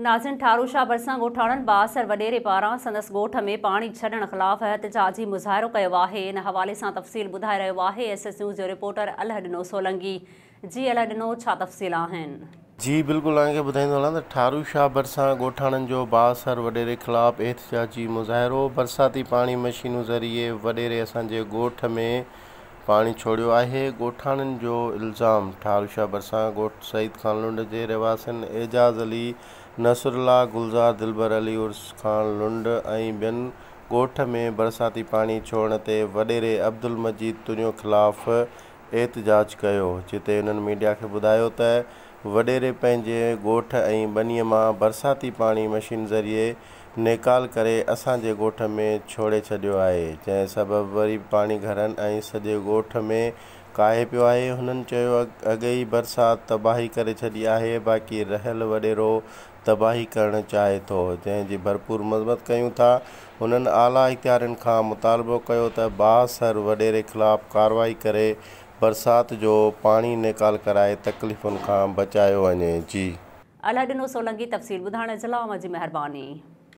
ناظرين ٺاروشاه ڀرسان ڳوٺاڻن بااثر وڏيري پاران سندس ڳوٺ ۾ پاڻي ڇڏڻ خلاف احتجاجي مظاهرو ڪيو آهي. ان حوالي سان تفصيل ٻڌائي رهيو آهي ايس ايس نيوز جو رپورٽر الهڏنو سولنگي. جي الهڏنو ڇا تفصيل آهن؟ جي بلڪل اوهان کي ٻڌائيندو هلان ته ٺاروشاه ڀرسان ڳوٺاڻن جو بااثر وڏيري خلاف احتجاجي مظاهرو، برساتي پاڻي مشينون ذريعي وڏيري اسان جي ڳوٺ ۾ پاڻي ڇوڙيو آهي، ڳوٺاڻن جو الزام ٺاروشاه ڀرسان ڳوٺ سعيد خان لنڊ جي رهواسين اعجاز علي، نصرالله، گلزار، دلبر علي، عرس خان لنڊ ۽ ٻين ڳوٺ ۾ برساتي پاڻي ڇوڙڻ تي وڏيري عبدالمجيد تنيو خلاف احتجاج ڪيو، جتي انهن ميڊيا کي ٻڌايو ته وڏيري پنهنجي ڳوٺ ۽ ٻنيء مان برساتي پاڻي مشين ذريعي نيڪال ڪري اسان جي ڳوٺ ۾ ڇوڙي ڇڏيو آهي، جنهن سبب وري به پاڻي گهرن ۽ سڄي ڳوٺ ۾ ڪاهي پيو آهي، هنن چيو اڳ ئي برسات تباهي ڪري ڇڏي آهي، باقي رهيل وڏيرو تباهي ڪرڻ چاهي ٿو، جنهن جي ڀرپور مذمت ڪيون ٿا، هنن اعليٰ اختيارين کان مطالبو ڪيو ته بااثر وڏيري خلاف ڪارروائي ڪري برسات جو پاڻي نيڪال ڪرائي تڪليفن کان بچايو وڃي. جي. الهڏنو سولنگي تفصيل ٻڌائڻ جي لاء اوهان جي مهرباني.